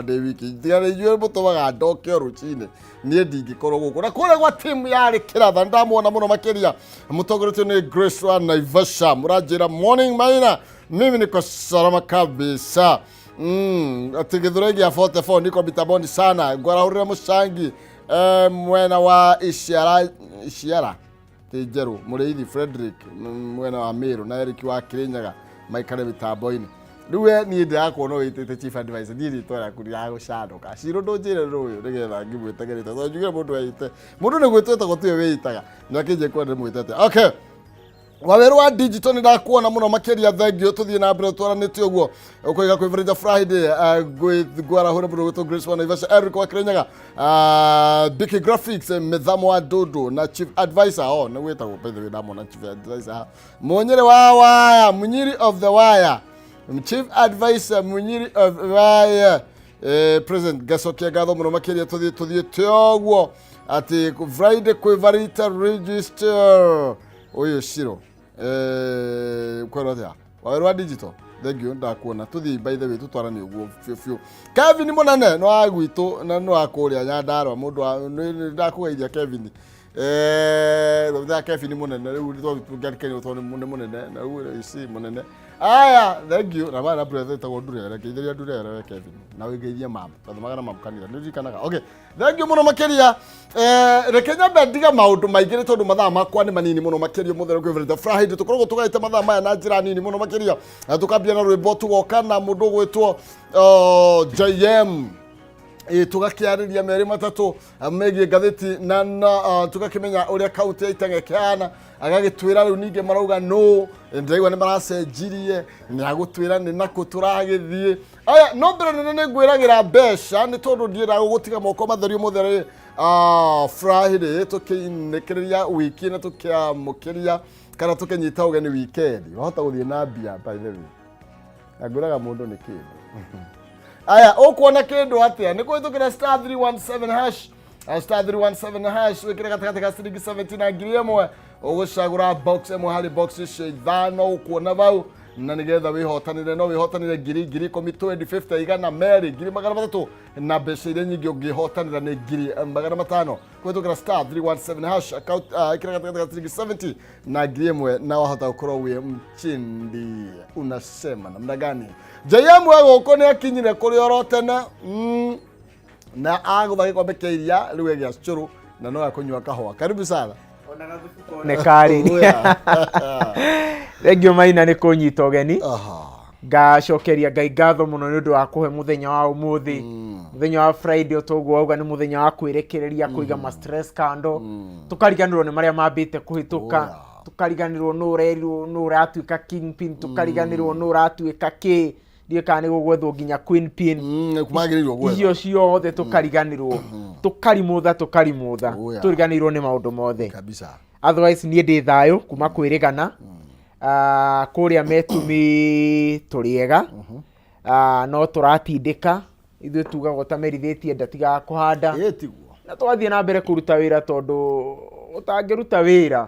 Ndĩ wiki tiga nĩ inyuĩ mũtũmaga ndoke o rũcinĩ, niĩ ndingĩkorwo gũkũ. Na kũrĩa gwa timu yarĩ kĩratha ndamuona mũno makĩria, mũtongoretio nĩ Grace wa Naivasha. Mũranjĩra, "Morning Maina, mimi niko salama kabisa." Atĩ Gĩthũrai gĩa 44 niko mitamboni sana. Ngwarahũrĩra mũcangi mwena wa Iciara, Iciara ti njerũ, Mũrĩithi Frederick mwena wa Meru na Eric wa Kirinyaga maikare mitambo-inĩ. Rĩu we niĩ ndĩrakuona wĩtĩte chief advisor, niĩ rĩtwa rĩaku rĩragũcanũka. Ciro, ndũnjĩre rũyũ nĩgetha ngĩmwĩtage rĩtwa, tondũ njugire mũndũ eite mũndũ nĩ gwĩtwo etagwo, tiwe wĩitaga. Na kĩnjĩ kwenda ndĩmwĩte atĩa? Okay, Waweru wa digital nĩ ndakuona mũno makĩria, thengio. Tũthiĩ na mbere twaranĩtie ũguo ũkoiga kwĩ Furniture Friday, ngwarahũre mũndũ gwĩtwo Grace wa Naivasha, Eric wa Kirinyaga, Biki Graphics, Mĩthamo wa Ndundu na chief advisor. Oh, nĩ gwĩtagwo, by the way, ndamona chief advisor haha. Munyiri wa waya, Munyiri of the wire, chief advisor Munyiri of wire, president, ngacokia ngatho mũno makĩria. Tũthiĩ tĩoguo atĩ Friday kwĩvarita register ũyũ ciro kwĩrwo atĩa. Waweru wa digital, thank you, ndakuona. Tũthiĩ, by the way, tũtwarane ũguo biũ biũ. Kevin mũnene nĩ wa gwitũ na nĩ wa kũrĩa Nyandarua, mũndũ wa nĩ ndakũgeithia Kevin. Thutha Kevin mũnene, rĩu tũngĩarikania tondũ nĩ mũnene na rĩu ici mũnene. Aya, thank you. Na bana brother ĩtagwo Ndurere, ngeithĩria Ndurere we Kevin na wĩngeithie mama tondũ magana mamu kanitha nĩ ririkanaga. Okay, thank you mũno makĩria. Reke nyambe ndiga maũndũ maingĩ nĩ tondũ mathaa makwa nĩ manini mũno makĩria. Mũthenya kwĩ Friday, Friday tũkoragwo tũgaĩte mathaa maya na njĩra nini mũno makĩria. Na tũkambia na rwĩmbo, tũgoka na mũndũ ũgwĩtwo JM, tũgakĩarĩria merĩ matatũ megiĩ ngathĩti na tũgakĩmenya ũrĩa kaunti ya Itenga ĩkĩhana. Agagĩtwĩra rĩu ningĩ marauga no ndĩraigua nĩ maracenjirie, nĩ agũtwĩra nĩ nakũ tũragĩthiĩ. Aya, no mbere nene nĩ ngwĩragĩra mbeca nĩ tondũ ndiendaga gũtiga moko matheri ũmũthĩ rĩ Friday, tũkĩinĩkĩrĩria wiki na tũkĩamũkĩria kana tũkĩnyita ũgeni weekend. Wahota gũthiĩ na mbia, by the way, na ngwĩraga mũndũ nĩ kĩndũ. Aya, ũkuona kĩndũ atĩa? Nĩ kũhĩtũkĩra *317 hash, *317 hash, wĩkĩre gatagatĩ ka ciringi 70 na 1,000, ũgũcagũra box ĩmwe harĩ box icio ithano ũkuona vau, na nĩgetha wĩhotanĩre. No wĩhotanĩre ngiri, 10,000, 20, 50, 100, merĩ, 300,000, na mbeca iria nyingĩ ũngĩhotanĩra nĩ 500,000 kũhĩtũkĩra *317 hash. Account ĩkĩra gatagatĩ ka ciringi 70 na 1,000 na wahota gũkorwo wĩ mchindi. Unasema namna gani? JM we gũkũ nĩ akinyire kũrĩ oro tene na agũtha gĩkombe kĩa iria rĩu egĩa cũrũ na no akũnyua kahũa. Karibu sana. Nĩ karĩ. Oya. Thengio Maina nĩ kũnyita ũgeni. Aha. Ngacokeria Ngai ngatho mũno nĩ ũndũ wa kũhe mũthenya wa ũmũthĩ, mũthenya wa Friday. Ũtoguo wauga nĩ mũthenya wa kwĩrekereria, kũiga ma stress kando, tũkariganĩrwo nĩ marĩa mambĩte kũhĩtũka. Oya. Tũkariganĩrwo nũ ũrerirwo nũ ũratuĩka kingpin, tũkariganĩrwo nũ ũratuĩka kĩ, ndiũĩ kana nĩ gũgwethwo nginya queen pin. Magĩrĩirwo gwetha. Icio ciothe tũkariganĩrwo, tũkarimũtha, tũkarimũtha. Oya. Tũriganĩirwo nĩ maũndũ mothe. Kabisa. Otherwise niĩ ndĩ thayũ kuma kwĩrĩgana. Ah, kũrĩa metumi tũrĩ ega. Ah, no tũratindĩka, ithuĩ tugaga ũtamerithĩtie ndatigaga kũhanda. Ĩ tiguo. Na twathiĩ na mbere kũruta wĩra, tondũ ũtangĩruta wĩra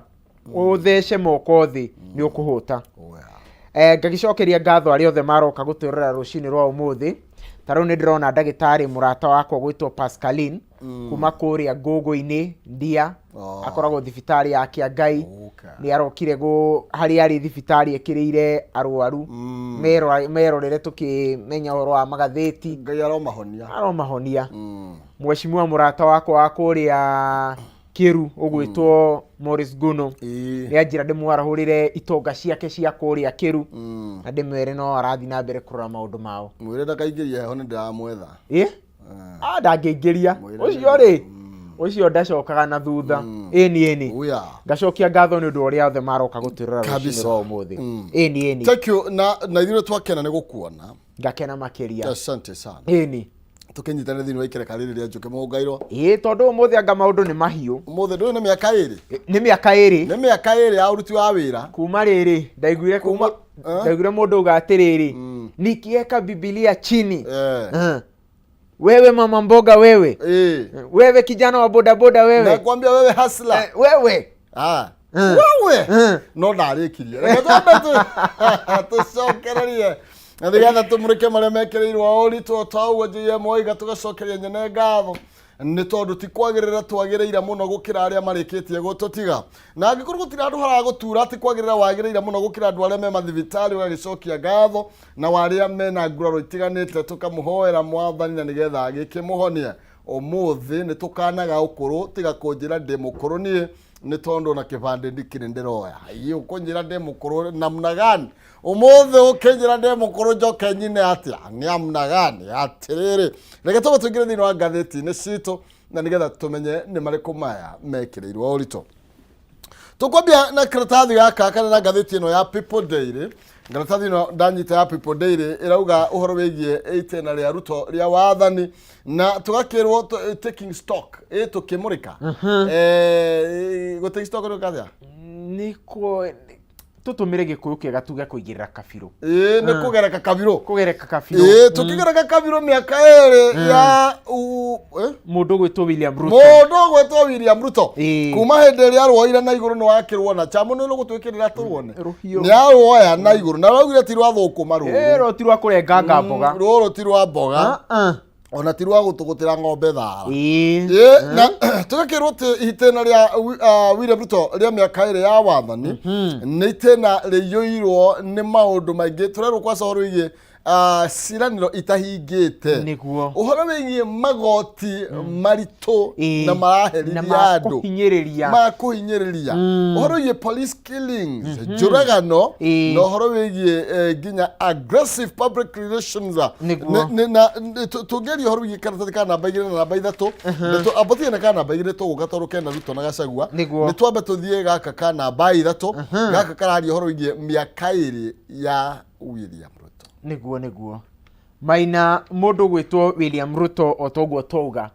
ũthece moko thĩ nĩ ũkũhũta. Oya. Ngagĩcokeria ngatho arĩa othe maroka gũtwĩrora rũcinĩ rwa ũmũthĩ. Ta rĩu nĩ ndĩrona ndagĩtarĩ mũrata wakwa gwĩtwo Pascaline kuma kũrĩa Ngũngũ-inĩ Ndia. Oh. Akoragwo thibitarĩ ya Kĩangai. Okay. Nĩ arokire harĩa arĩ thibitarĩ ĩkĩrĩire arwaru merorere tũkĩmenya ũhoro wa magathĩti. Ngai aromahonia. Aromahonia. Mheshimiwa mũrata wakwa wa kũrĩa Kĩru ũgwĩtwo Morris Guno nĩ anjĩra ndĩmwarahũrĩre itonga ciake cia kũrĩa Kĩru na ndĩmwĩre no arathiĩ na mbere kũrora maũndũ mao. Mwĩre ndakaingĩrie heho, nĩ ndĩramwetha. Ĩ, ah, ndangĩingĩria. Mwĩre. Ũcio rĩ, ũcio ndacokaga na thutha. Ĩni, ĩni. Oya. Ngacokia ngatho nĩ ũndũ wa ũrĩa othe maroka gũtwĩrora rũcinĩ Kabisa. rwa ũmũthĩ. Ĩni, ĩni. Thank you, na ithuĩ twakena nĩ gũkuona. Ngakena makĩria. Asante sana. Ĩni. Tũkĩnyitane thĩinĩ wa ikereka rĩrĩ rĩa njũkĩ mũhũngairwo. Ĩ, tondũ ũmũthĩ anga maũndũ nĩ mahiũ. Ũmũthĩ ndũĩ nĩ mĩaka 2. Nĩ mĩaka 2. Nĩ mĩaka 2 ya ũruti wa wĩra. Kuma rĩrĩ ndaiguire Eh? ndaiguire mũndũ uga atĩrĩrĩ, "Nikiweka Bibilia chini." Wewe mama mboga wewe, wewe kijana wa bodaboda wewe, Nakwambia wewe hustler. Wewe. Ah. Wewe no ndarĩkirie, reke twambe tũcokererie. Na nĩgetha tũmũrĩke marĩa mekĩrĩirwo ũritũ o ta ũguo JM oiga, tũgacokeria nyene ngatho nĩ tondũ ti kwagĩrĩra twagĩrĩire mũno gũkĩra arĩa marĩkĩtie gũtũtiga. Na angĩkorwo gũtirĩ handũ haragũtura ti kwagĩrĩra wagĩrĩire mũno gũkĩra andũ arĩa me mathibitarĩ, ũgagĩcokia ngatho, na warĩa mena nguraro itiganĩte tũkamũhoera Mwathani na nĩgetha agĩkĩmũhonie. Ũmũthĩ nĩ tũkanaga ũkũrũ, tiga kũnjĩra ndĩ mũkũrũ niĩ nĩ tondũ na kĩbandĩ ndikĩrĩ ndĩroya. Ĩ ũkũnjĩra ndĩ mũkũrũ namna gani? Ũmũthĩ ũkĩnjĩra ndĩ mũkũrũ njoke nyine atĩa? Nĩ amna gani? Atĩrĩrĩ, reke tũbe tũingĩre thĩinĩ wa ngathĩti-inĩ citũ na nĩgetha tũmenye nĩ marĩkũ maya mekĩrĩirwo ũritũ. Tũkwambia na karatathi gaka kana na ngathĩti ĩno ya People Daily. Ngaratathi ĩno ndanyita ya People Daily ĩrauga ũhoro wĩgiĩ itĩna rĩa Ruto rĩa wathani, na tũgakĩrwo taking stock ĩ tũkĩmũrĩka. Gũ take stock nĩ kathia? Nĩ tũtũmĩre Gĩkũyũ kĩega tuge kũigĩrĩra kabirũ. Ĩ nĩ kũgereka kabirũ. Kũgereka kabirũ. Ĩ tũkĩgereka kabirũ mĩaka 2 ya mũndũ gwĩtwo William Ruto. Mũndũ gwĩtwo William Ruto. Kuma hĩndĩ ĩrĩa arwoire na igũrũ nĩ wakĩrwo na chamo nĩ ũgũtwĩkĩrĩra tũruone. Rũhiũ. Nĩ arwoya na igũrũ na araugire ti rwa thũkũma rũrũ. Rũrũ ti rwa kũrenganga mboga. Rũrũ ti rwa mboga. Ona ti rwa gũtũgũtĩra ng'ombe thara. Na tũgakĩrwo atĩ itĩna rĩa William Ruto rĩa mĩaka 2 ya wathani nĩ itĩna rĩiyũirwo nĩ maũndũ maingĩ. Tũrerwo kwaca ũhoro wĩgiĩ ciĩranĩro itahingĩte. Nĩguo. Ũhoro wĩgiĩ magoti maritũ na maraherithia andũ. Makũhinyĩrĩria. Makũhinyĩrĩria. Ũhoro wĩgiĩ police killings, njũragano, na ũhoro wĩgiĩ nginya aggressive public relations. Nĩguo. Tũngĩaria ũhoro wĩgiĩ karatathi ka namba 2 na namba 3, ambatie na ka namba 2 tũgũka tondũ kena Ruto na Gachagua. Nĩguo. Nĩ twambe tũthiĩ gaka ka namba 3, gaka kararia ũhoro wĩgiĩ mĩaka 2 ya William Ruto. Nĩguo, nĩguo. Maina mũndũ gwĩtwo William Ruto o toguo twauga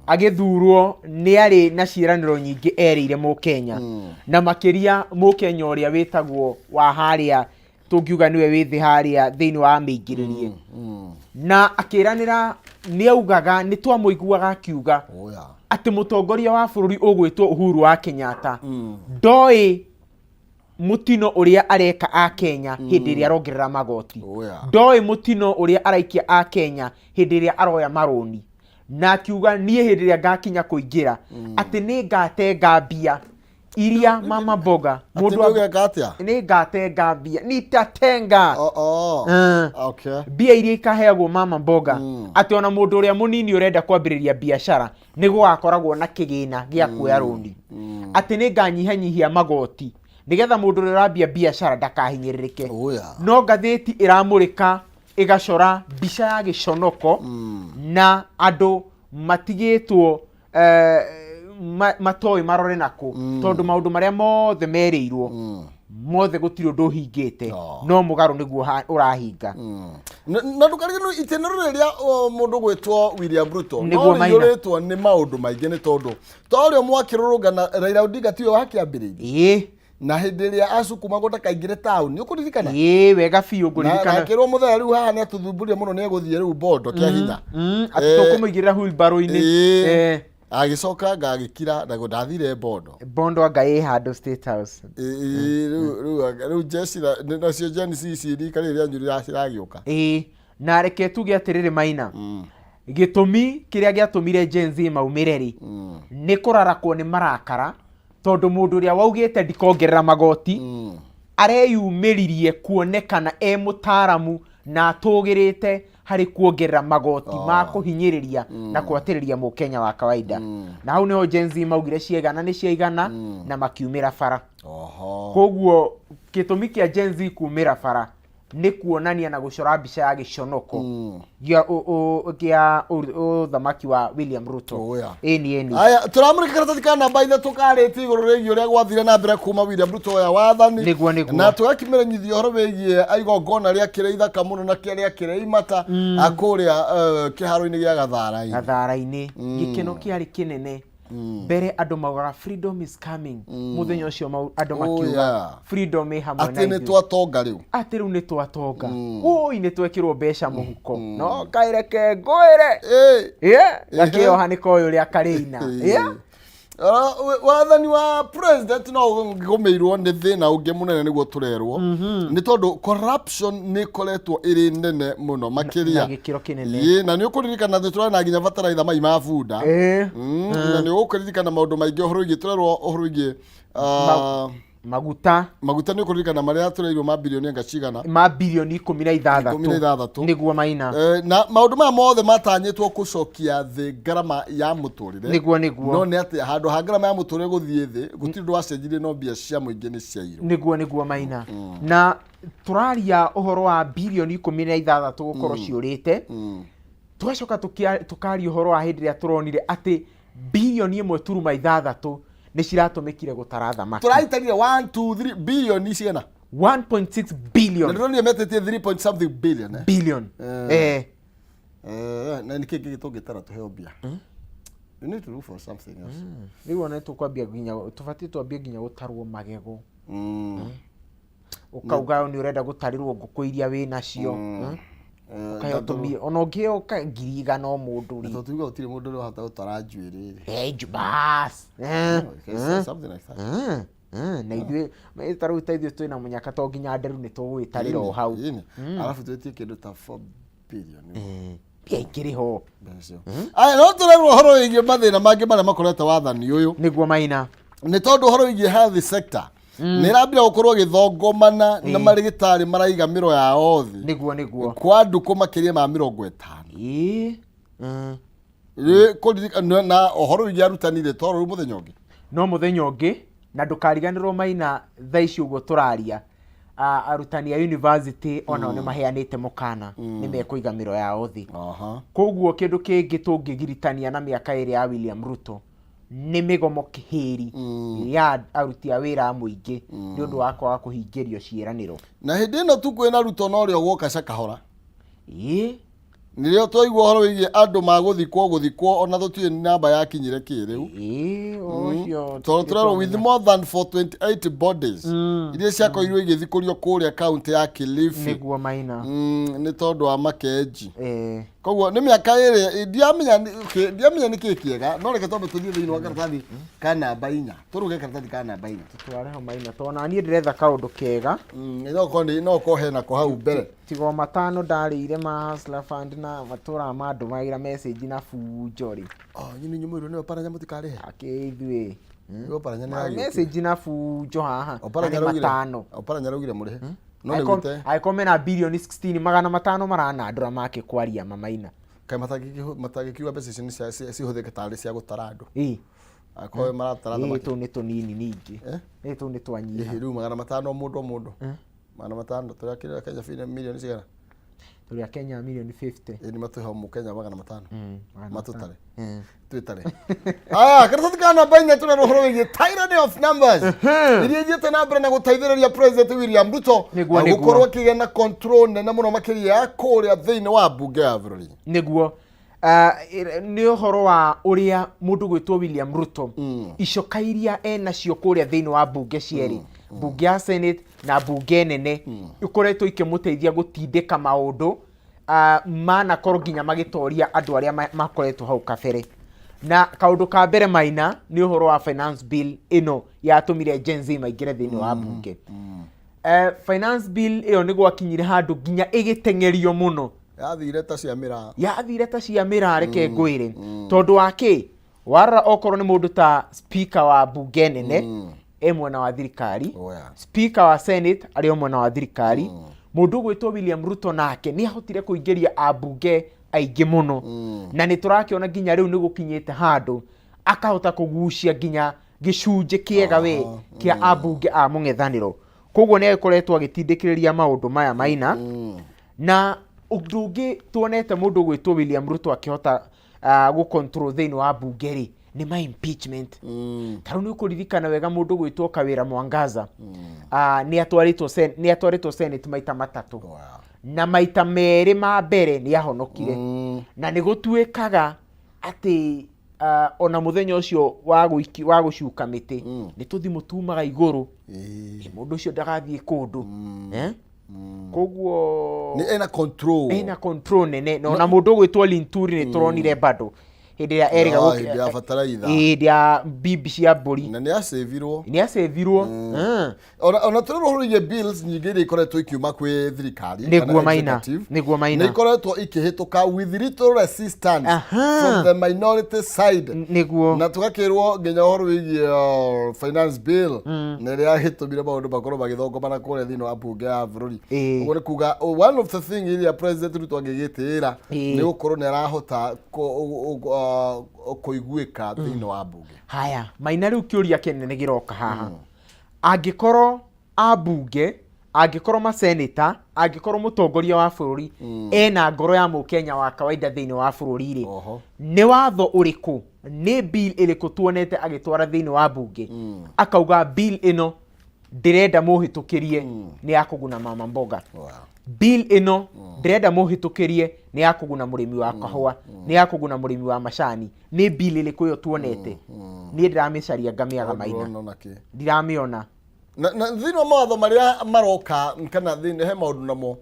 agĩthurwo nĩ arĩ na ciĩranĩro nyingĩ erĩire mũkenya, na makĩria mũkenya ũrĩa wĩtagwo wa harĩa tũngiuga nĩwe wĩ thĩ harĩa thĩinĩ wa mĩingĩrĩrie, na akĩranĩra nĩ augaga nĩ twamũiguaga akiuga atĩ mũtongoria wa bũrũri ũgwĩtwo Uhuru wa Kenyatta ndoĩ mũtino ũrĩa areka a Kenya hĩndĩ ĩrĩa arongerera magoti, ndoĩ mũtino ũrĩa araikia a Kenya hĩndĩ ĩrĩa aroya marũni, na akiuga niĩ hĩndĩ ĩrĩa ngakinya kũingĩra atĩ nĩ ngatenga mbia iria mama mboga mũndũ nĩ ngatenga mbia nitatenga mbia iria ikaheagwo mama mboga, atĩ ona mũndũ ũrĩa mũnini ũrenda kwambĩrĩria biacara nĩ gũgakoragwo na kĩgĩna gĩa kuoya rũni, atĩ nĩ nganyihanyihia magoti nĩgetha mũndũ ũrĩa ũrambia biacara ndakahinyĩrĩrĩke. No ngathĩti ĩramũrĩka ĩgacora mbica ya gĩconoko na andũ matigĩtwo matoĩ marore nakũ, tondũ maũndũ marĩa mothe merĩirwo mothe gũtirĩ ũndũ ũhingĩte, no mũgarũ nĩguo ũrahinga. Na ndũkariganĩrwo itĩna rĩrĩ rĩa mũndũ gwĩtwo William Ruto no rĩiyũrĩtwo nĩ maũndũ maingĩ, nĩ tondũ ta ũrĩa mwakĩrũrũngana Raila Odinga tiwe wakĩambĩrĩirie na hĩndĩ ĩrĩa acukumagwo ndakaingĩre taũni, ũkũririkana? Ĩĩ, wega biũ ngũririkana. Na akĩrwo mũthenya rĩu haha nĩ atũthumburia mũno, nĩ egũthiĩ rĩu Bondo kĩa hinya. Atĩ tũkũmũigĩrĩra wheelbarrow-inĩ. Agĩcoka ngagĩkira na ndathire Bondo. Bondo anga ĩ handũ State House. Rĩu jeshi nacio Gen Z rika rĩrĩ rĩanyu rĩragĩũka. Ĩĩ, na reke tuge atĩrĩrĩ Maina, gĩtũmi kĩrĩa gĩatũmire Gen Z maumĩre rĩ, nĩ kũrarakwo nĩ marakara, tondũ mũndũ ũrĩa waugĩte ndikongerera magoti areyumĩririe kuonekana e mũtaaramu na atũgĩrĩte harĩ kuongerera magoti ma kũhinyĩrĩria na kwatĩrĩria mũkenya wa kawaida. Na hau nĩho Gen Z maugire ciaigana nĩ ciaigana na makiumĩra bara. Koguo gĩtũmi kĩa Gen Z kumĩra bara nĩ kuonania na gũcora mbica ya gĩconoko gĩa ũthamaki wa William Ruto. Ĩni ĩni. Aya, tũramũrĩka karatathi ka namba 3 karĩtie igũrũ rĩgiĩ ũrĩa gwathire na mbere kuma William Ruto oya wathani. Nĩguo, nĩguo. Na tũgakĩmenyithia ũhoro wĩgiĩ igongona rĩa kĩrĩa ithaka mũno na kĩrĩa kĩrĩa imata kũrĩa kĩharo-inĩ gĩa Gathara-inĩ. Gathara-inĩ. Gĩkeno kĩarĩ kĩnene. Mbere andũ maugaga freedom is coming. Mũthenya ũcio andũ makiuga freedom ĩ hamwe na ithuĩ. Atĩ nĩ twatonga rĩu. Atĩ rĩu nĩ twatonga. Ũi nĩ twekĩrwo mbeca mũhuko. No kaireke ngwĩre. Gakĩoha nĩ koĩ ũrĩa karĩina. Wathani wa president no ũgũmĩirwo nĩ thĩna ũngĩ mũnene nĩguo tũrerwo, nĩ tondũ corruption nĩ ĩkoretwo ĩrĩ nene mũno makĩria na gĩkĩro kĩnene. Ĩĩ, na nĩ ũkũririkana thĩ tũrarĩ na nginya bataraitha mai ma bunda. Na nĩ ũkũririkana maũndũ maingĩ ũhoro wĩgiĩ tũrerwo ũhoro wĩgiĩ maguta. Maguta, nĩ ũkũririkana marĩa tũreirwo ma bilioni anga cigana? Ma bilioni 16. 16. Nĩguo, Maina. Na maũndũ maya mothe matanyĩtwo gũcokia thĩ ngarama ya mũtũrĩre. Nĩguo, nĩguo. No nĩ atĩa, handũ ha ngarama ya mũtũrĩre gũthiĩ thĩ, gũtirĩ ũndũ wacenjirie, no mbia cia mũingĩ nĩ ciairwo. Nĩguo, Maina, na tũraria ũhoro wa bilioni 16 gũkorwo ciũrĩte, tũgacoka tũkaria ũhoro wa hĩndĩ ĩrĩa tũronire atĩ bilioni 1.6 nĩ ciratũmĩkire gũtara thamaki. Tũraitarire 1 2 3 bilioni cigana? 1.6 Na billion. ndĩronire metĩtie 3 point something billion, eh? Billion. Na nĩ kĩ kĩngĩ tũngĩtara tũheo mbia? You need to look for something else. Rĩu ona tũkwambia nginya tũbatiĩ twambie nginya gũtarwo magego. Ũkauga nĩ ũrenda gũtarĩrwo ngũkũ iria wĩ nacio. Ũkaheo ona ũngĩheo 100,000 o mũndũ rĩ. Tondũ tuga gũtirĩ mũndũ ũrĩa wahota gũtara njuĩrĩ rĩ. Bas. Okay, something like that. Na ithuĩ ta rĩu ta ithuĩ twĩna mũnyaka to nginya nderu nĩ tũgũgĩtarĩra o hau. Ĩni. Arabu twĩtie kĩndũ ta 4 billion. Mbia ikĩrĩ ho. Mbeca icio. Aya, no tũrerwo ũhoro wĩgiĩ mathĩna mangĩ marĩa makorete wathani ũyũ. Nĩguo, Maina. Nĩ tondũ ũhoro wĩgiĩ health sector nĩ ĩrambia gũkorwo ĩgĩthongomana na marĩgĩtarĩ maraiga mĩro yao thĩ Nĩguo. kwa ndukũ makĩria ma 50. Na ũhoro wĩgiĩ arutani rĩ, toro rĩu mũthenya ũngĩ. No mũthenya ũngĩ, na ndũkariganĩrwo, Maina, thaa ici ũguo tũraria, arutani a university onao nĩ maheanĩte mũkana nĩ mekũiga mĩro yao thĩ. Koguo kĩndũ kĩngĩ tũngĩgiritania na mĩaka 2 ya William Ruto nĩ mĩgomo kĩhĩri ya aruti a wĩra a mũingĩ nĩ ũndũ wa kwaga kũhingĩrio ciĩranĩro. Na hĩndĩ ĩno tu kwĩna Ruto no rĩo gwoka cakahora. Nĩrĩo twaigua ũhoro wĩgiĩ andũ magũthikwo gũthikwo, ona tũtiũĩ namba yakinyire kĩ rĩu. Ĩĩ, ũcio. Tondũ tũrerwo with more than 428 bodies iria ciakorirwo igĩthikũrio kũrĩa kaunti ya Kilifi. Nĩguo, Maina. Nĩ tondũ wa makenji. Koguo nĩ mĩaka 2, ndiamenya okay, ndiamenya nĩ kĩ kĩega, no reke twambe tũthiĩ thĩinĩ wa karatathi ka namba 4, tũruge karatathi ka namba 4. Tũtware ho, Maina, tondũ na niĩ ndĩretha kaũndũ kega. No korwo no korwo hena ko hau mbere. Tigo matano ndarĩire ma Hustler Fund na matũraga mandũmagĩra message na bunjo rĩ. Oh, nyini nyumũirwo nĩwe Paranya mũtikarĩhe. Akĩ ithuĩ. Nĩwe Paranya nĩ yagĩũkire. Message na bunjo haha O na Paranya nĩ araugire matano. O Paranya araugire mũrĩhe no nĩ Angĩkorwo gwĩte. angĩkorwo mena bilioni 16 500 maranandũra make kwaria mamaina. Kaĩ matangĩkiuga mbeca icio nĩ cihũthĩke tarĩ cia gũtara andũ? Akorwo maratara thamaki. Tũu nĩ tũnini ningĩ. Eh? Ĩ, tũu nĩ twanyiha. Ĩhĩ, rĩu 500 o mũndũ o mũndũ 500, tũrakĩrĩra Kenya milioni cigana? Tũrĩ a Kenya milioni 50. Ĩ, nĩ matũhe o mũkenya 500. 500. Matũtare twĩtare. Aya, karatathi ka namba 4, tũrerwo ũhoro wĩgiĩ tyranny of numbers iria ithiĩte na mbere na gũteithĩrĩria President William Ruto Nĩguo. gũkorwo akĩgĩa na control nene mũno makĩria ya kũrĩa thĩinĩ wa mbunge ya bũrũri. Nĩguo. Nĩ ũhoro wa ũrĩa mũndũ gwĩtwo William Ruto, icoka iria enacio kũrĩa thĩinĩ wa mbunge cierĩ, mbunge ya Senate na mbunge nene, ikoretwo ikĩmũteithia gũtindĩka maũndũ manakorwo nginya magĩtoria andũ arĩa makoretwo hau kabere. Na kaũndũ ka mbere, Maina, nĩ ũhoro wa finance bill ĩno yatũmire Gen Z maingĩre thĩinĩ wa mbunge. Finance bill ĩyo nĩ gwakinyire handũ nginya ĩgĩteng'erio mũno. Yathire ta cia mĩraa. Yathire ta cia mĩraa, reke ngwĩre, tondũ wa kĩ, warora okorwo nĩ mũndũ ta speaker wa mbunge nene e mwena wa thirikari, Oh, yeah. speaker wa Senate arĩ o mwena wa thirikari, mũndũ ũgwĩtwo William Ruto nake nĩ ahotire kũingĩria ambunge aingĩ mũno, na nĩ tũrakĩona nginya rĩu nĩ gũkinyĩte handũ akahota kũgucia nginya gĩcunjĩ kĩega we kĩa ambunge a mũng'ethanĩro. Koguo nĩ agĩkoretwo agĩtindĩkĩrĩria maũndũ maya, Maina. Na ũndũ ũngĩ tuonete mũndũ ũgwĩtwo William Ruto akĩhota gũcontrol thĩinĩ wa mbunge rĩ, nĩ ma impeachment. Ta rĩu nĩ ũkũririkana wega mũndũ ũgwĩtwo Kawĩra Mwangaza nĩ atwarĩtwo Senate maita 3. Na maita 2 ma mbere nĩ ahonokire. Na nĩ gũtuĩkaga atĩ ona mũthenya ũcio wa gũcuka mĩtĩ nĩ tũthimũ tumaga igũrũ. Mũndũ ũcio ndagathiĩ kũndũ, eh? Koguo nĩ ena control. Ena control nene, na ona mũndũ ũgwĩtwo Linturi nĩ tũronire bado Hĩndĩ ĩrĩa erĩga Ah, hĩndĩ ya bataraitha. Hĩndĩ ya bibi cia mbũri. Na nĩ acĩvirwo. Nĩ acĩvirwo. Ona tũrĩ ũhoro bills nyingĩ iria ikoretwo ikiuma kwĩ thirikari Nĩguo kana Maina. executive, Nĩguo Maina. nĩ ikoretwo ikĩhĩtũka with little resistance from the minority side. Nĩguo. Na tũgakĩrwo nginya ũhoro wĩgiĩ finance bill na ĩrĩa yagĩtũmire maũndũ makorwo magĩthongomana kũrĩa thĩinĩ wa mbunge ya bũrũri. Ũguo nĩ kuga one of the thing iria President Ruto angĩgĩtĩĩra nĩ gũkorwo nĩ arahota kũiguĩka thĩinĩ wa mbunge. Haya Maina, rĩu kĩũria kĩnene gĩroka haha, angĩkorwo ambunge, angĩkorwo maseneta, angĩkorwo mũtongoria wa bũrũri ena ngoro ya mũkenya wa kawaida thĩinĩ wa bũrũri rĩ, nĩ watho ũrĩkũ, nĩ bill ĩrĩkũ tuonete agĩtwara thĩinĩ wa mbunge akauga, "Bill ĩno ndĩrenda mũhĩtũkĩrie nĩ ya kũguna mama mboga, bill ĩno ndĩrenda mũhĩtũkĩrie nĩ ya kũguna mũrĩmi wa kahũa, nĩ ya kũguna mũrĩmi wa macani"? Nĩ bill ĩrĩkũ ĩyo tuonete? Niĩ ndĩramĩcaria ngamĩaga, Maina. Ndũrona kĩ? Ndiramĩona. Na thĩinĩ wa mawatho marĩa maroka kana thĩinĩ he maũndũ namo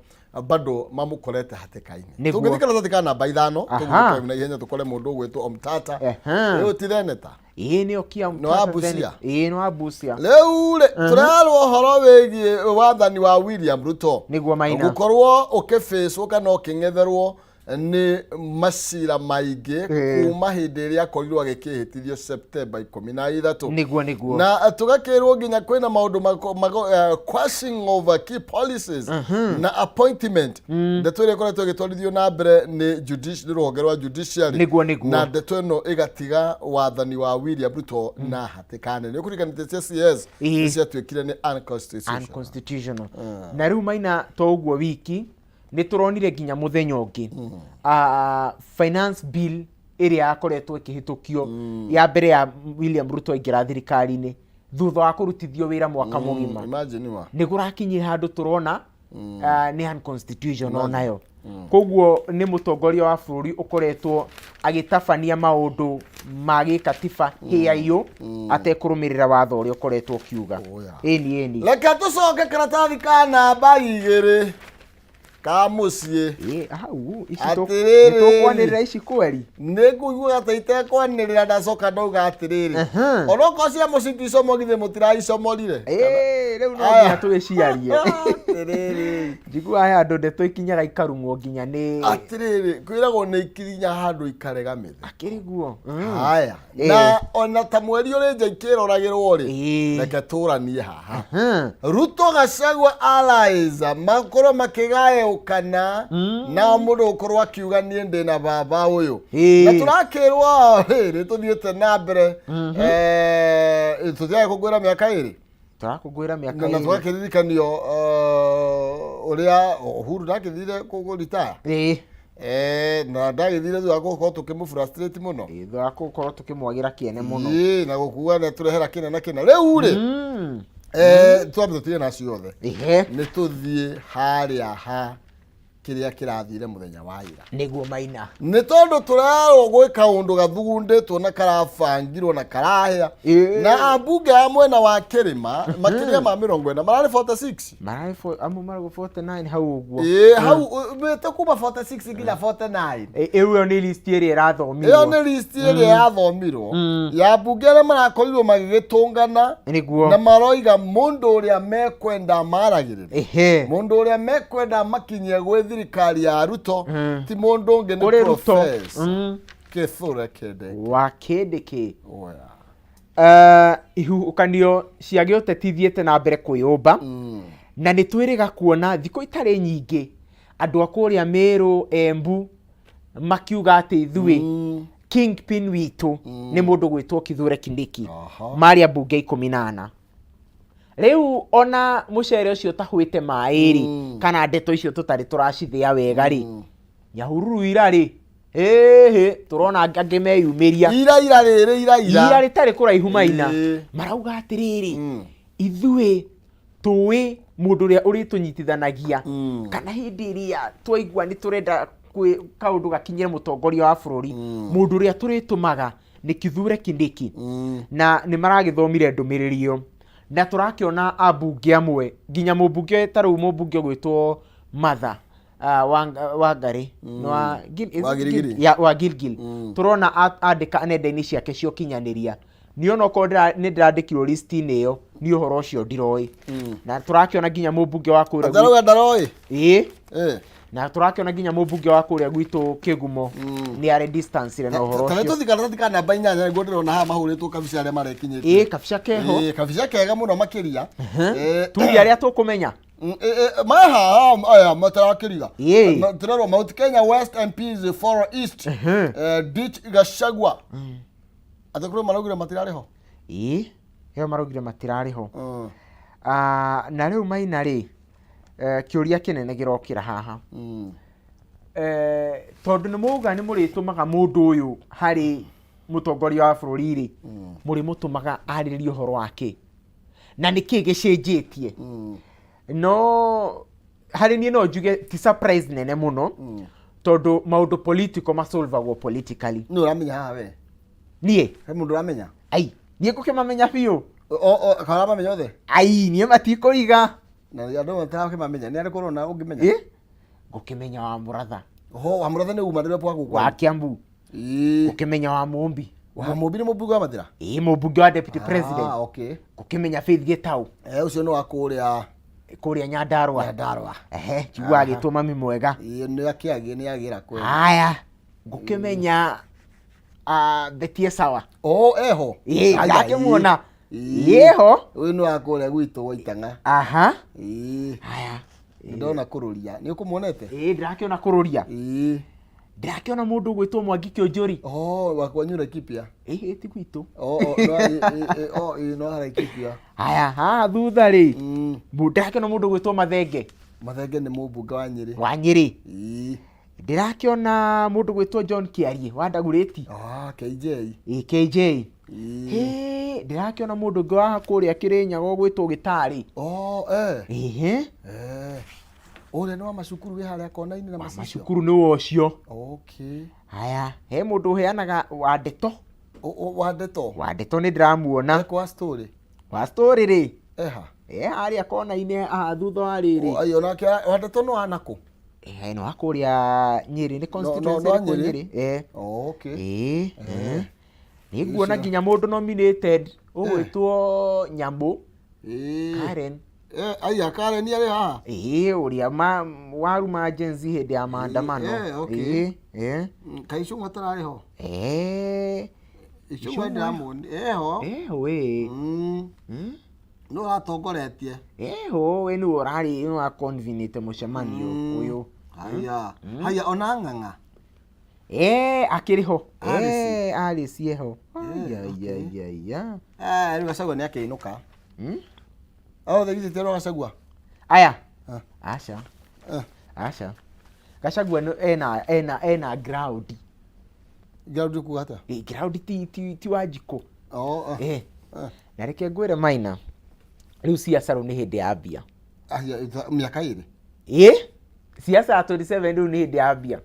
bado mamũkorete hatĩka-inĩ. Tũngĩthiĩ karatathi ka namba 5, tũguũke na ihenya tũkore mũndũ ũgwĩtwo Omtata. Rĩu ti theneta? Ĩĩ, nĩ okia. Nĩ wa Busia? Ĩĩ, nĩ wa Busia. Rĩu rĩ, tũrarwo ũhoro wĩgiĩ wathani wa William Ruto Nĩguo Maina. gũkorwo ũkĩbĩcwo kana ũkĩng'etherwo nĩ macira maingĩ kuma hĩndĩ ĩrĩa akorirwo agĩkĩhĩtithio Septemba 13. Nĩguo nĩguo. Na tũgakĩrwo nginya kwĩna maũndũ quashing of key policies na appointment, ndeto ĩrĩa ĩkoretwo ĩgĩtwarithio na mbere nĩ nĩ rũhonge rwa judiciary. Nĩguo, nĩguo. Na ndeto ĩno ĩgatiga wathani wa William Ruto na hatĩka nene. Nĩ ũkũririkanĩte cia CS nĩ ciatuĩkire nĩ unconstitutional. Unconstitutional. Na rĩu Maina, to ũguo wiki, nĩ tũronire nginya mũthenya ũngĩ finance bill ĩrĩa yakoretwo ĩkĩhĩtũkio ya mbere ya William Ruto aingĩra thirikari-inĩ thutha wa kũrutithio wĩra mwaka mũgima, Imagine wa nĩ kũrakinyire handũ tũrona nĩ unconstitutional nayo. Koguo nĩ mũtongoria wa bũrũri ũkoretwo agĩtabania maũndũ ma gĩkatiba hĩaiyũ atekũrũmĩrĩra watho ũrĩa ũkoretwo ũkiuga. Oh, yeah. Ĩni ĩni. Reke tũcoke karatathi ka namba 2 ka mũciĩ. Ĩ, hau ici Atĩrĩrĩ. nĩ tũkwanĩrĩra ici kweri. Nĩ ngũigua ta itekwanĩrĩra, ndacoka ndauga atĩrĩrĩ, onokorwo cia mũciĩ ticomorire, mũtiraicomorire. Ĩ, rĩu no Aya. nginya tũgĩciarie. Atĩrĩrĩ. Njiguaga he handũ ndeto ikinyaga ikarumwo nginya nĩ Atĩrĩrĩ, kwĩragwo nĩ ikinya handũ ikarega mĩthĩ. Akĩrĩ guo. Haya, na ona ta mweri ũrĩ nja ikĩroragĩrwo rĩ, reke tũranie haha. Ruto Gachagua allies makorwo makĩgayũkana nao mũndũ gũkorwo akiuga niĩ ndĩna baba ũyũ. Na tũrakĩrwo rĩrĩ tũthiĩte na mbere, tũthiaga kũngũĩra mĩaka 2. Tũrakũngũĩra mĩaka Na 2. tũgakĩririkanio ũrĩa Uhuru ndakĩthire kũritaya. Na ndagĩthire thutha wa gũkorwo tũkĩmũ frustrate mũno. Ĩĩ, thutha wa gũkorwo tũkĩmwagĩra kĩene mũno. Ĩĩ, na gũkuga nĩ tũrehera kĩna na kĩna rĩu rĩ, twambe tũtige na ciothe. Nĩ tũthiĩ harĩa ha kĩrĩa kĩrathire mũthenya wa ira. Nĩguo Maina. Nĩ tondũ tũrerwo gwĩ kaũndũ gathugundĩtwo na karabangirwo na karahĩa na ambunge a mwena wa kĩrĩma makĩria ma 40, mararĩ 46. Mararĩ amwe maragwo 49 hau ũguo. Ĩĩ, hau mĩte kuma 46 nginya 49. Ĩyo nĩ list ĩrĩa ĩrathomirwo. Ĩyo nĩ list ĩrĩa yathomirwo ya mbunge arĩa marakorirwo magĩgĩtũngana na maroiga mũndũ ũrĩa mekwenda maragĩrĩra, mũndũ ũrĩa mekwenda makinyie gwĩ thirikari ya Ruto ti mũndũ ũngĩ nĩ Kũrĩ Ruto. Professor Kithure Kindiki. Wa Kindiki. Oya. Ihuhũkanio cia gĩũteti ithiĩte na mbere kwĩyũmba, na nĩ twĩrĩga kuona thikũ itarĩ nyingĩ andũ a kũrĩa Meru, Embu makiuga atĩ ithuĩ kingpin witũ nĩ mũndũ gwĩtwo Kithure Kindiki. Marĩ ambunge 14. Rĩu ona mũcere ũcio ũtahwĩte maĩ rĩ, kana ndeto icio tũtarĩ tũracithĩa wega rĩ, Nyahururu ira rĩ, ĩhĩ, tũrona angĩ meyumĩria. Ira ira rĩrĩ ira ira. Ira rĩtarĩ kũraihu Maina, marauga atĩrĩrĩ, ithuĩ tũĩ mũndũ ũrĩa ũrĩtũnyitithanagia kana hĩndĩ ĩrĩa twaigua nĩ tũrenda kaũndũ gakinyĩre mũtongoria wa bũrũri, mũndũ ũrĩa tũrĩtũmaga nĩ Kithure Kindiki. Na nĩ maragĩthomire ndũmĩrĩri ĩyo, na tũrakĩona ambunge amwe, nginya mũmbunge ta rĩu mũmbunge ũgwĩtwo Martha. Wa Ngarĩ nĩ wa is Wa it Giligili. Ya, wa Gilgil. Tũrona andĩka nenda-inĩ ciake cia ũkinyanĩria, niĩ onokorwo nĩ ndĩrandĩkirwo list-inĩ ĩyo, niĩ ũhoro ũcio ndiroĩ. Na tũrakĩona nginya mũmbunge wa kũrĩa Atarauga ndaroĩ. Ĩĩ. Eh. Na tũrakĩona nginya mũmbunge wa kũrĩa gwitũ Kĩgumo nĩ arĩ distance na ũhoro Tarä ũcio. tå thikaratathi ka namba 8 nĩguo ndĩrona haha mahũrĩtwo kabica arĩa marekinyĩtie. Ĩĩ, kabica keho. Ĩĩ, kabica kega mũno makĩria. Tuge arĩa tũkũmenya. Mahaha aya matarakĩriga. Ĩĩ. Tũrerwo Mount Kenya West MPs for East ditch Gachagua. Atĩ kũrĩ maraugire matirarĩ ho. Ĩĩ, ĩyo maraugire matirarĩ ho. Ah, na rĩu Maina rĩ, kĩũria kĩnene kĩrokĩra haha. Tondũ nĩ mwauga nĩ mũrĩtũmaga mũndũ ũyũ harĩ mũtongoria wa bũrũri rĩ, mũrĩmũtũmaga arĩrĩrie ũhoro wa kĩ na nĩ kĩ gĩcenjetie? No harĩ niĩ no njuge ti surprise nene mũno, tondũ maũndũ political masolvagwo politically. Nĩ ũramenya haha we? Niĩ? He mũndũ ũramenya? Ai, niĩ ngũkĩmamenya biũ. Kana ũramamenya othe? Ai, niĩ matikũiga. Na andũ matarakĩmamenya nĩ arĩkũ ũrona ũngĩmenya? Ĩ? Ngũkĩmenya wa Mũratha. Oho, wa Mũratha nĩ uma rĩrĩa gwaku. Wa Kiambu. Ngũkĩmenya wa Mũmbi. Wa Mũmbi nĩ mũmbunge wa Mathĩra? Ĩ, mũmbunge wa deputy president. Ah, okay. Ngũkĩmenya Faith Gĩtaũ. Ũcio nĩ wa kũrĩa kũrĩa Nyandarua. Nyandarua. Ehe, njiguaga agĩtwo mami mwega. Ĩ, nĩ akĩagie nĩ agĩra kweli. Haya, ngũkĩmenya Betie Sawa. Oh, eho. Ĩ, Aya, ndakĩmuona. Ĩ. Ĩho. Ũyũ nĩ wa kũrĩa gwitũ gwa Itang'a. Aha. Ĩ. Haya. Nĩ ndona kũrũria. Nĩ ũkũmuonete? Ĩ, ndĩrakĩona kũrũria. Ĩ. Ndĩrakĩona mũndũ ũgwĩtwo Mwangi Kĩũnjũri. Oh, wa kwanyu Laikipia. Ĩ, ti gwitũ. Oh, oh, no, ĩ, ĩ, ĩ, oh, ĩ, no Laikipia. Haya, haha thutha rĩ, ndĩrakĩona mũndũ ũgwĩtwo Mathenge. Mathenge nĩ mũmbunge wa Nyĩrĩ. Wa Nyĩrĩ. Ĩ. Ndĩrakĩona mũndũ gwĩtwo John Kĩarie wa Ndagurĩti. Ah, KJ. Ĩ, KJ. Ĩ. Hĩ, ndĩrakĩona mũndũ ũngĩ wa kũrĩa Kĩrĩnyaga ũgwĩtwo Gĩtarĩ. Oh, eh. Ĩhĩ. Eh. Ũrĩa nĩ wa macukuru wĩ harĩa kona-inĩ na macicio. Macukuru nĩ wa ũcio. Okay. Haya, he mũndũ ũheanaga wa ndeto. Wa ndeto? Wa ndeto nĩ ndĩramuona. Eko wa story. Wa story rĩ. Eha. E harĩa kona-inĩ haha thutha wa rĩrĩ. O, ayo nake wa ndeto no anakũ? Eh, no kũrĩa Nyĩrĩ nĩ constituency no ĩrĩkũ? Nyĩrĩ? Nyĩrĩ. Eh. Oh, okay. Ĩĩ. Eh. Nĩ nguona nginya mũndũ nominated ũgwĩtwo Nyamũ. Ĩĩ. Karen. Eh, aya Karen arĩ haha. Ĩĩ, ũrĩa waruma Gen Z hĩndĩ ya maandamano. Eh, okay. Ĩĩ, eh. Kaĩ Icũng'wa tararĩ ho? Eh. Icũng'wa ndĩramuona. Eho. Eho ĩĩ. Nĩ ũratongoretie. Eho, we nĩwe ũrarĩ nĩwe wa convenete mũcemanio ũyũ. Haya. Haya ona ng'ang'a. Eh, akĩrĩ ho. Alice. Eh, Alice eho. Aya, aya, aya, aya. Eh, rĩu Gachagua nĩ akĩinũka. Othe githĩ ti Gachagua? Aya. Ah. Aca. Ah. Aca. Gachagua ena ground. Ground kuga atĩa? Eh, ground ti Wanjikũ. Oh, ah. Eh. Ah. Na reke ngwĩre Maina, rĩu siasa rĩu nĩ hĩndĩ ya mbia. Aya, mĩaka 2. Ĩ? Siasa ya 27 rĩu nĩ hĩndĩ ya mbia.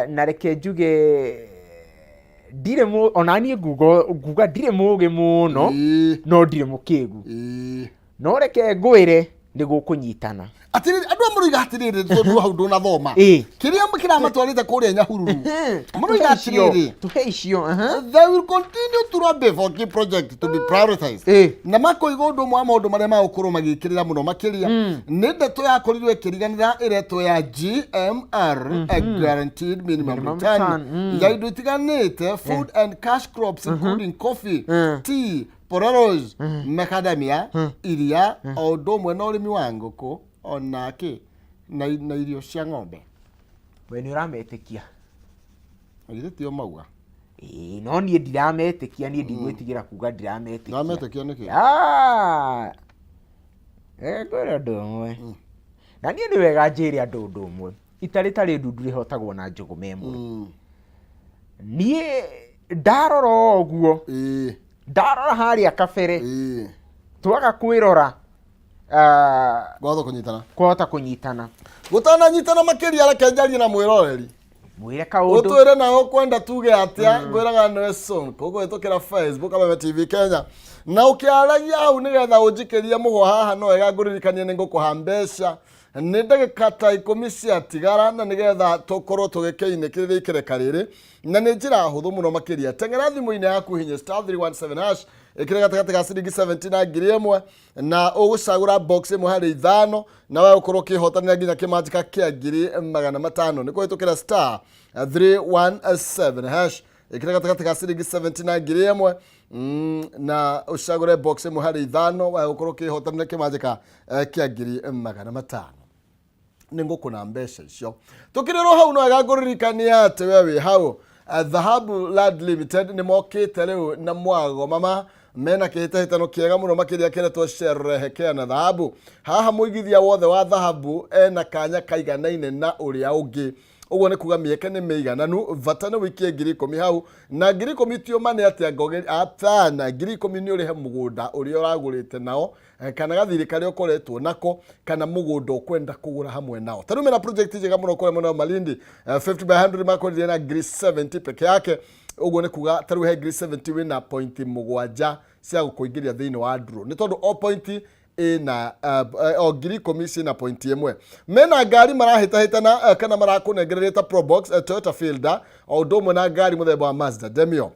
Na reke njuge ndirĩ ona niĩ nguga ndirĩ mũgĩ mũno, no ndirĩ mũkĩgu. No reke ngwĩre nĩ gũkũnyitana. Atĩrĩrĩ, andũ a mũroiga atĩrĩrĩ, tondũ hau ndũnathoma. Kĩrĩa kĩramatwarĩte kũrĩa Nyahururu. Mũroiga atĩrĩrĩ. Tũhe icio, aha. They will continue to lobby for key project to be prioritized. Na makoiga ũndũ ũmwe wa maũndũ marĩa magũkorwo magĩkĩrĩra mũno makĩria nĩ ndeto yakorirwo ĩkĩriganĩra ĩretwo ya GMR, a guaranteed minimum Minimum return, return, ya indo itiganĩte, food and cash crops including coffee, tea, potatoes, macadamia, iria, o ũndũ ũmwe na ũrĩmi wa ngũkũ ona kĩ na irio cia ng'ombe. We nĩ ũrametĩkia? Githĩ tio mauga? Ĩĩ, no niĩ ndirametĩkia, niĩ ndigwĩtigĩra kuga ndirametĩkia. Ndirametĩkia nĩkĩ? Ah! Ngwĩre ũndũ ũmwe. Na niĩ nĩ wega njĩre andũ ũndũ ũmwe. Ita rĩtarĩ ndundu rĩhotagwo na njũgũma ĩmwe. Niĩ ndarora ũguo, ndarora harĩa kabere, twaga kwĩrora, Kwahota kũnyitana. Kwahota kũnyitana. Gũtananyitana makĩria, reke njarie na mwĩroreri. Mwĩre kaũndũ. Ũtwĩre nawe ũkwenda tuge atĩa, ngwĩraga nĩwe Sonko kũhĩtũkĩra Facebook Kameme TV Kenya. Na ũkĩaragia hau nĩgetha ũnjikĩrie mũhwa haha, no wega ngũririkanie nĩ ngũkũha mbeca. Nĩ ndagĩka ta 10 ciatigara na nĩgetha tũkorwo tũgĩkĩinĩkĩrĩria ikereka rĩrĩ, na nĩ njĩra hũthũ mũno makĩria. Teng'era thimũ-inĩ yaku, hinya *317#, ĩkĩre gatagatĩ ga ciringi 70 na 1000, na ũgũcagũra box ĩmwe harĩ ithano, na we ũkorwo ũkĩhotanĩra nginya kĩmanjĩka kĩa 500,000. Nĩ kũhĩtũkĩra *317#, ĩkĩra gatagatĩ ga ciringi 70 na 1000, na ũcagũre box ĩmwe harĩ ithano, we ũkorwo ũkĩhotanĩra kĩmanjĩka kĩa 500,000. Nĩ ngũkũna mbeca icio. Tũkĩrĩrwo hau, no wega ngũririkania atĩ we wĩ hau, Dhahabu Land Limited nĩ mokĩte rĩu na mwago mama mena kĩhĩtahĩtano kĩega mũno makĩria kĩretwo Sherehekea na Dhahabu. Haha mũigithia wothe wa dhahabu ena kanya kaiganaine na ũrĩa ũngĩ. Ũguo nĩ kuga mĩeke nĩ mĩigananu. Bata nĩ ũikie 10,000 hau, na 10,000 ti ũmane atĩa ngogeri apana. 10,000 nĩ ũrĩhe mũgũnda ũrĩa ũragũrĩte nao, kana gathirĩ karĩa ũkoretwo nako, kana mũgũnda ũkwenda kũgũra hamwe nao. Ta rĩu mena project njega mũno kũrĩa mwena wa Malindi, 50 by 100, makwenderia na 70,000 peke yake. Ũguo nĩ kuga ta rĩu he 70,000 wĩna pointi 7 cia gũkũingĩria thĩinĩ wa draw, nĩ tondũ o pointi ĩna o 10,000 ciĩna pointi ĩmwe. Mena ngari marahĩtahĩtana, kana marakũnengereria ta Probox, Toyota Fielder, o ũndũ ũmwe na ngari mũthemba wa Mazda Demio.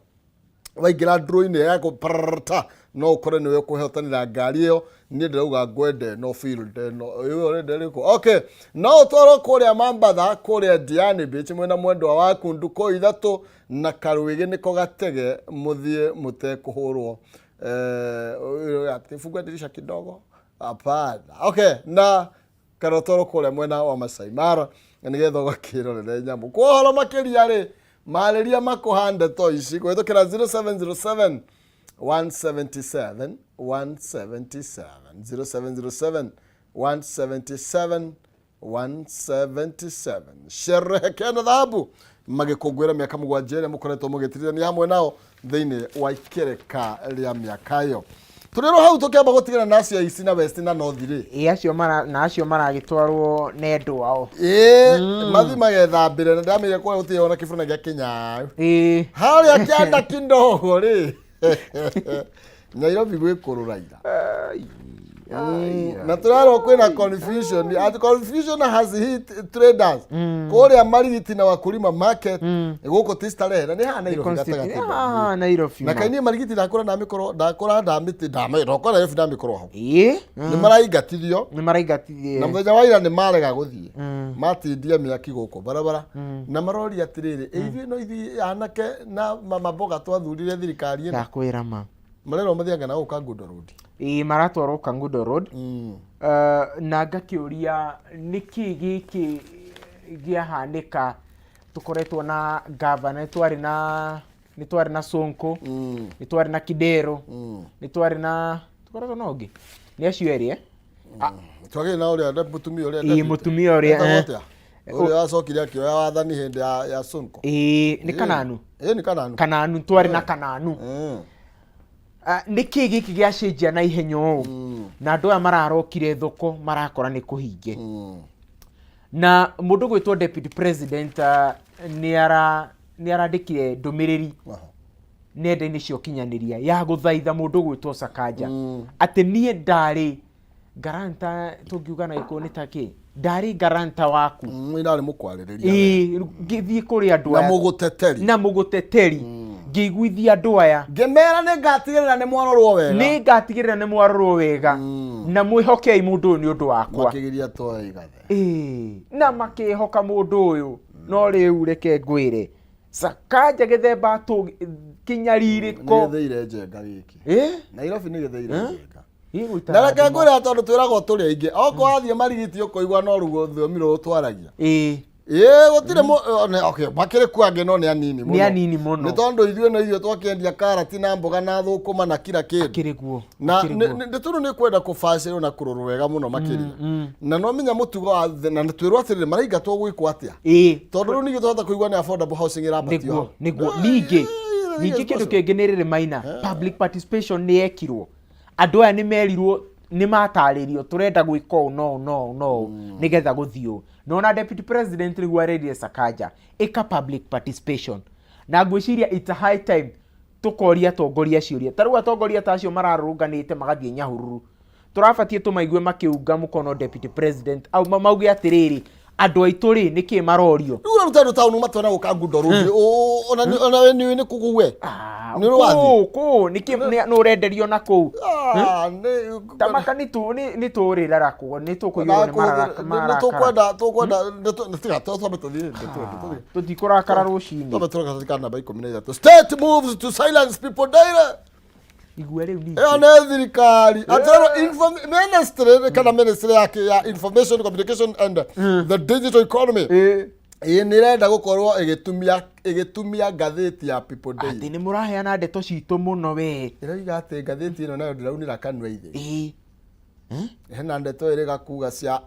Waingĩra draw-inĩ yaku prrrta, no ũkore nĩwe ũkũhotanĩra ngari ĩyo. Niĩ ndĩrauga ngwende ĩno, field ĩno, ĩyo ũrenda ĩrĩkũ? Okay, no ũtwarwo kũrĩa Mambatha, kũrĩa Diani Beach, mwĩna mwendwa waku ndukũ 3 na karwĩgĩ nĩko gatege, mũthiĩ mũtekũhũrwo. Fungua dirisha kidogo, hapana. Okay, na kana ũtwarwo kũrĩa mwena wa Masai Mara nĩgetha ũgakĩrorere nyamũ. Kwa ũhoro makĩria rĩ, marĩria makũha ndeto ici kũhĩtũkĩra 0707 177 177, 0707 177 177. Sherehekea na Dhahabu magĩkũngũĩra mĩaka 7 ĩrĩa mũkoretwo mũgĩtirirania hamwe nao thĩinĩ wa ikereka rĩa mĩaka ĩyo. Tũrĩrwo hau tũkĩamba gũtigana na acio a East na West na North rĩ. Ĩ acio mara na acio maragĩtwarwo nĩ endwa ao. Ĩĩ, mathi magethambĩre, na ndamĩire kũrĩa gũtirĩ ona kĩbuna gĩa kĩnyaũ. Harĩa kĩanda kidogo rĩ, Nairobi gwĩkũrũra ira na tũrerwo kwĩna confusion, at confusion has hit traders kũrĩa Marigiti na Wakulima Market. Gũkũ ti starehe na nĩ haha Nairobi gatagatĩ. Haha Nairobi. Na kaini Marigiti ndakũra ndamĩkorwo ndakũra ndamĩtĩ ndakũra Nairobi ndamĩkorwo hau. Nĩ maraingatithio. Nĩ maraingatithio. Na mũthenya wa ira nĩ marega gũthiĩ, matindia mĩaki gũkũ barabara na maroria atĩrĩrĩ, ĩ ithuĩ no ithuĩ anake na mama mboga twathurire thirikari ĩno? Ndakwĩra ma. Marerwo mathianga na gũkũ Kangundo Road. Ĩĩ, maratwarwo Kangundo Road. Na ngakĩũria nĩkĩ gĩkĩ gĩahanĩka. Tũkoretwo na gavana, nĩ twarĩ na Sonko, nĩ twarĩ na Kidero, nĩ twarĩ na, tũkoretwo na ũngĩ, nĩ acio erĩ, eh? Twagĩrĩ na ũrĩa mũtumia ũrĩa Ĩĩ, mũtumia ũrĩa, Etagwo atĩa? Ũrĩa wacokire akĩoya wathani hĩndĩ ya Sonko. Ĩĩ, nĩ Kananu. Ĩĩ, nĩ Kananu. Kananu, twarĩ na Kananu. Ah, nĩkĩ gĩkĩ gĩacenjia na ihenya ũũ, na andũ aya mararokire thoko marakora nĩ kũhinge? Na mũndũ gwĩtwo deputy president, nĩ arandĩkire ndũmĩrĩri nenda-inĩ cia ũkinyanĩria ya gũthaitha mũndũ gwĩtwo Sakaja atĩ niĩ ndarĩ guarantor, tũngiuga na gĩkũyũ nĩ ta kĩ, ndarĩ guarantor waku. Ndarĩ mũkwarĩrĩria. Ĩĩ, ngĩthiĩ kũrĩ andũ na aya mũgũteteri. Na mũgũteteri, ngĩiguithia andũ aya. Ngĩmera nĩ ngatigĩrĩra nĩ mwarorwo wega. Nĩ ngatigĩrĩra nĩ mwarorwo wega, na mwĩhokei mũndũ ũyũ nĩ ũndũ wakwa. Makĩgiria twoe igathe. Ĩĩ, na makĩhoka mũndũ ũyũ. No rĩu reke ngwĩre, Sakaja gĩthemba tũ kĩnyarirĩko. Nĩ gĩthĩire njenga gĩkĩ. Nairobi nĩ gĩthĩire njenga. Gĩgũikara Na reke andũ ngwĩre, tondũ twĩragwo tũrĩ aingĩ, okorwo wathiĩ Marigiti ũkũigua no rũthiomi rũrũ twaragia. Ĩĩ, gũtirĩ okay, makĩrĩ kuo angĩ, no nĩ anini mũno. Nĩ anini mũno. Nĩ tondũ ithuĩ no ithuĩ twakĩendia karati na mboga na thũkũma na kira kĩndũ. Akĩrĩ guo. Na Akĩrĩ guo. Nĩ tondũ nĩ kwenda kũbacĩrwo na kũrorwo wega mũno makĩria, na no menya mũtugo wa thĩ, na twĩrwo atĩrĩrĩ, maraingatwo gwĩkwo atĩa? Tondũ rĩu ningĩ twahota kũigua nĩ affordable housing ĩrambatio Nĩguo. hau. Nĩguo. Ningĩ ningĩ it's kĩndũ possible. kĩngĩ nĩ rĩrĩ maina, public participation nĩ yekirwo. Andũ aya nĩ merirwo, nĩ matarĩrio tũrenda gwĩka ũũ no ũũ no ũũ no ũũ nĩgetha gũthiĩ ũũ. Na ona deputy president rĩu arerire Sakaja ĩka public participation, na ngwĩciria it's a high time tũkoria atongoria ciũria. Ta rĩu atongoria ta acio mararũrũnganĩte magathiĩ Nyahururu. Tũrabatiĩ tũmaigue makĩunga mũkono deputy president au mauge atĩrĩrĩ, andũ aitũ rĩ, nĩkĩ marorio? Rĩu ũraruta andũ taũni matwara gũka ngundo rũngĩ. Ona ona we nĩ kũu we. Ah, Nĩ ũrĩ wathiĩ? Kũu kũu nĩkĩ nĩ ũrenderio na kũu? Ah, nĩ Tamaka nĩ tũrĩrarakwo, nĩ tũkũiyũrwo nĩ marakara. Tũkwenda tũkwenda tiga twambe tũthiĩ tũthiĩ. Tũtikũrakara rũcinĩ. Twambe tũroka katika namba 13. State moves to silence people daily. Igua rĩu ningĩ. Ĩyo nĩ thirikari. Atĩrĩrĩ, ministry kana ministry yake ya information, communication and the digital economy. Ĩĩ, nĩ ĩrenda gũkorwo ĩgĩtumia ngathĩti ya People Atĩ Daily. nĩ mũraheana ndeto citũ mũno we. Ĩroiga atĩ ngathĩti ĩno nayo ndĩraunĩra kanua ithĩ. Hena ndeto ĩrĩga kuga cia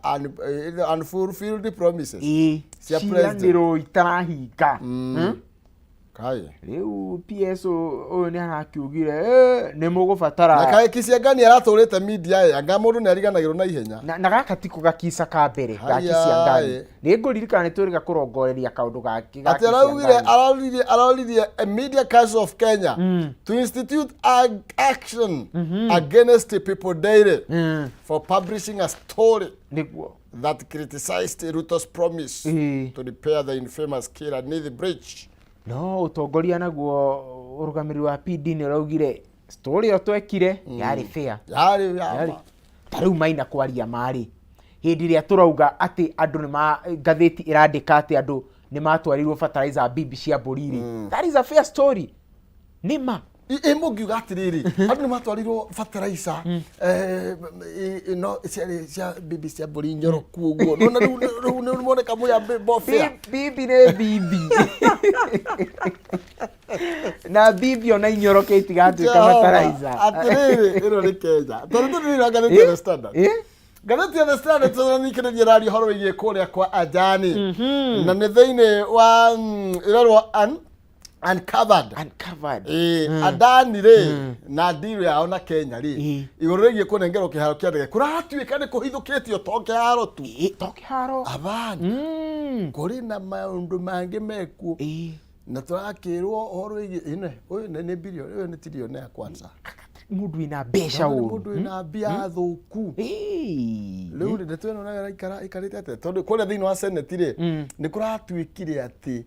unfulfilled promises. Cia president. Ciĩranĩro itarahinga. Kai. Rĩu PS ũyũ nĩ arakiugire, "Eh, nĩ mũgũbatara." Na kaĩ Kisiangani aratũrĩte media ĩ, anga mũndũ nĩ ariganagĩrwo na ihenya. Na gaka tiko gakica ka mbere ga Haya, Kisiangani. ĩ. Nĩ ngũririkana nĩ twĩrĩga kũrongoreria kaũndũ gake ga Atĩ araugire Kisiangani. aroririe a Media Council of Kenya to institute action against the People Daily for publishing a story Nĩguo. that criticized Ruto's promise to repair the infamous Kiranithi Bridge. No ũtongoria naguo ũrũgamĩrĩri wa PD nĩ ũraugire story ĩyo twekire yarĩ fair. Yarĩ Yarĩ. yama. Ta rĩu Maina kwaria marĩ hĩndĩ ĩrĩa tũrauga atĩ andũ nĩ ma ngathĩti ĩrandĩka atĩ andũ nĩ matwarĩirwo fertilizer bibi cia mbũri rĩ, that is a fair story, nĩ ma. Ĩ mũngiuga atĩrĩrĩ, andũ nĩ matwarirwo fertilizer, no ciarĩ cia bibi cia mbũri nyoroku ũguo, nona rĩu nĩ moneka mwĩ more fair. Bibi nĩ bibi, na bibi ona inyoroke itigatuĩka fertilizer. Atĩrĩrĩ, ĩno nĩ Kenya, tondũ tũrĩra ngathĩti ya The Standard. Ngathĩti ya The Standard tũrathikĩrĩria raria ũhoro wĩgiĩ kũrĩa kwa Ajani, na nĩ thĩinĩ wa ĩrerwo uncovered. Uncovered. Ĩĩ, Adani rĩ na deal yao na Kenya rĩ, igũrũ rĩgiĩ kũnengerwo kĩharo kĩa ndege, kũratuĩka nĩ kũhithũkĩtio to kĩharo tu. Ĩ, to kĩharo. Abana, kũrĩ na maũndũ mangĩ mekuo, na tũrakĩrwo ũhoro wĩgiĩ ĩne ũyũ nĩ bilioni, ũyũ nĩ tirioni ya kwanza. Mũndũ wĩna mbeca Nĩ ũru. Mũndũ wĩna mbia thũku. Rĩu rĩ, ndeto ĩno nayo ĩraikara ĩikarĩte atĩa, tondũ kũrĩa thĩinĩ wa senate rĩ, nĩ kũratuĩkire atĩ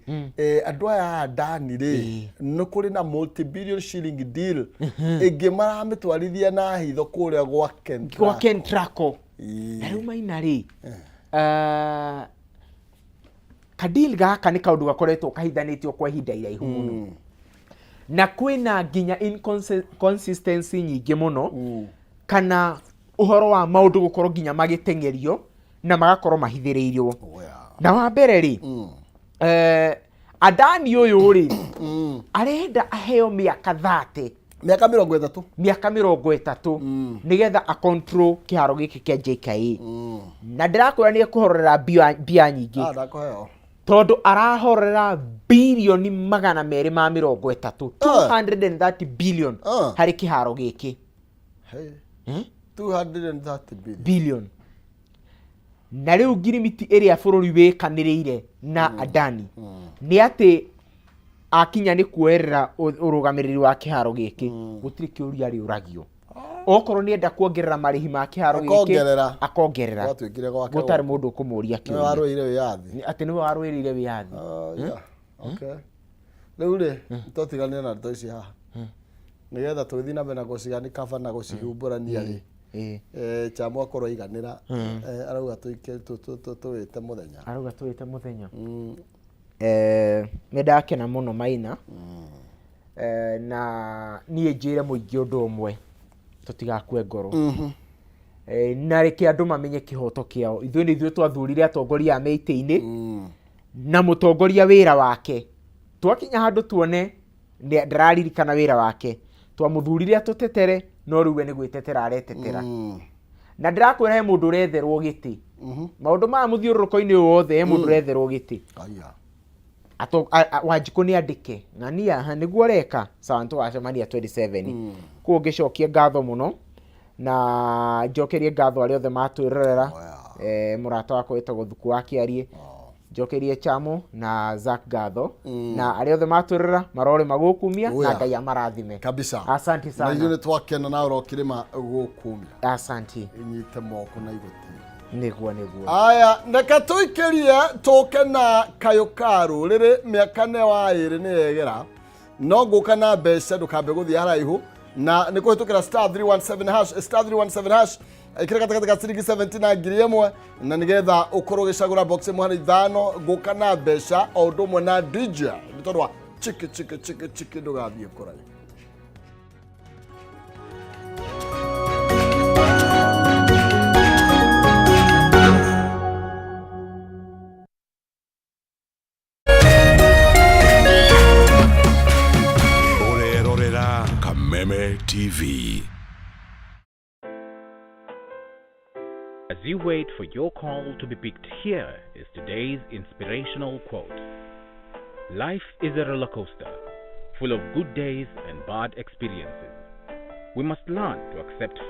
andũ aya a Adani rĩ, nĩ kũrĩ na multi-billion shilling deal ĩngĩ maramĩtwarithia na hitho kũrĩa gwa Kentraco. Gwa Kentraco. Na rĩu Maina rĩ, kadeal gaka nĩ kaũndũ gakoretwo kahithanĩtio kwa ihinda iraihu mũno, na kwĩna nginya inconsistency nyingĩ mũno, kana ũhoro wa maũndũ gũkorwo nginya magĩteng'erio na magakorwo mahithĩrĩirwo. Na wa mbere rĩ, Adani ũyũ rĩ, arenda aheo mĩaka 30. Mĩaka 30. Mĩaka 30, nĩgetha acontrol kĩharo gĩkĩ kĩa JKIA, na ndĩrakwĩra nĩ ekũhorera mbia nyingĩ. Ah, ndakũheo. Tondũ arahorera birioni 230, 230 billion, harĩ kĩharo gĩkĩ. Hey. 230 billion. Billion. Na rĩu ngirimiti ĩrĩa bũrũri wĩkanĩrĩire na Adani nĩ atĩ akinya nĩ kuoerera ũrũgamĩrĩri wa kĩharo gĩkĩ, gũtirĩ kĩũria rĩũragio. Okorwo nĩ enda kuongerera marĩhi ma kĩharo gĩkĩ, Akongerera. Akongerera. Gwatuĩkire gwake. Gũtarĩ mũndũ ũkũmũria Nĩwe kĩũria. warũĩire wĩyathi. Atĩ nĩwe warũĩrĩire wĩyathi. Oh, yeah. Okay. Rĩu rĩ, tũtiganire na ndeto ici haha nĩgetha tũgĩthiĩ na mbere na gũcigani kaba na gũcihumbũrania rĩ, Chamo akorwo aiganĩra, arauga tũwĩte mũthenya. Arauga tũwĩte mũthenya. Nĩ ndakena mũno Maina. Na niĩ njĩre mũingĩ ũndũ ũmwe, tũtigakue ngoro. Na reke andũ mamenye kĩhoto kĩao. Ithuĩ nĩ ithuĩ twathurire atongoria a mĩtĩ-inĩ, na mũtongoria wĩra wake twakinya handũ tuone ndararirikana wĩra wake. Twamũthurire atũtetere, no rĩu we nĩ gwĩtetera aretetera. Na ndĩrakwĩra he mũndũ ũretherwo gĩtĩ. Maũndũ maya mũthiũrũrũko-inĩ ũyũ wothe, he mũndũ ũretherwo gĩtĩ. Aya. Wanjikũ nĩ andĩke ng'ania ha nĩguo ũreka sawa, nĩtũgacemania 27. Koguo ngĩcokie ngatho mũno na njokerie ngatho arĩa othe matwĩrorera. Mũrata wakwa wĩtagwo Thuku wa Kĩariĩ. Njokerie Chamo na Zack ngatho na arĩa othe matwĩrora marorĩma gũkumia na Oya. Ngai amarathime. Kabisa. Asante Na sana. ithuĩ nĩ twakena na ũrokĩrĩma gũkumia. Asanti. Inyite moko na igũtĩ. Nĩguo nĩguo. Aya, reke tũikĩrie tũke na kayũ ka rũrĩrĩ. Mĩaka nĩ wa ĩrĩ nĩ yegera no ngũka na mbeca, ndũkambe gũthiĩ haraihu na nĩ kũhĩtũkĩra star 317 hash, star 317 hash. Ĩkĩra gatagatĩ ka ciringi 70 na 1,000 na nĩgetha ũkorwo ũgĩcagũra box ĩmwe harĩ ithano. Ngũka na mbeca o ũndũ ũmwe na DJ nĩ tondũ wa chiki chiki chiki chiki, ndũgathiĩ kũraihu. Ũrerorera Kameme TV. As you wait for your call to be picked, here is today's inspirational quote. Life is a roller coaster, full of good days and bad experiences. We must learn to accept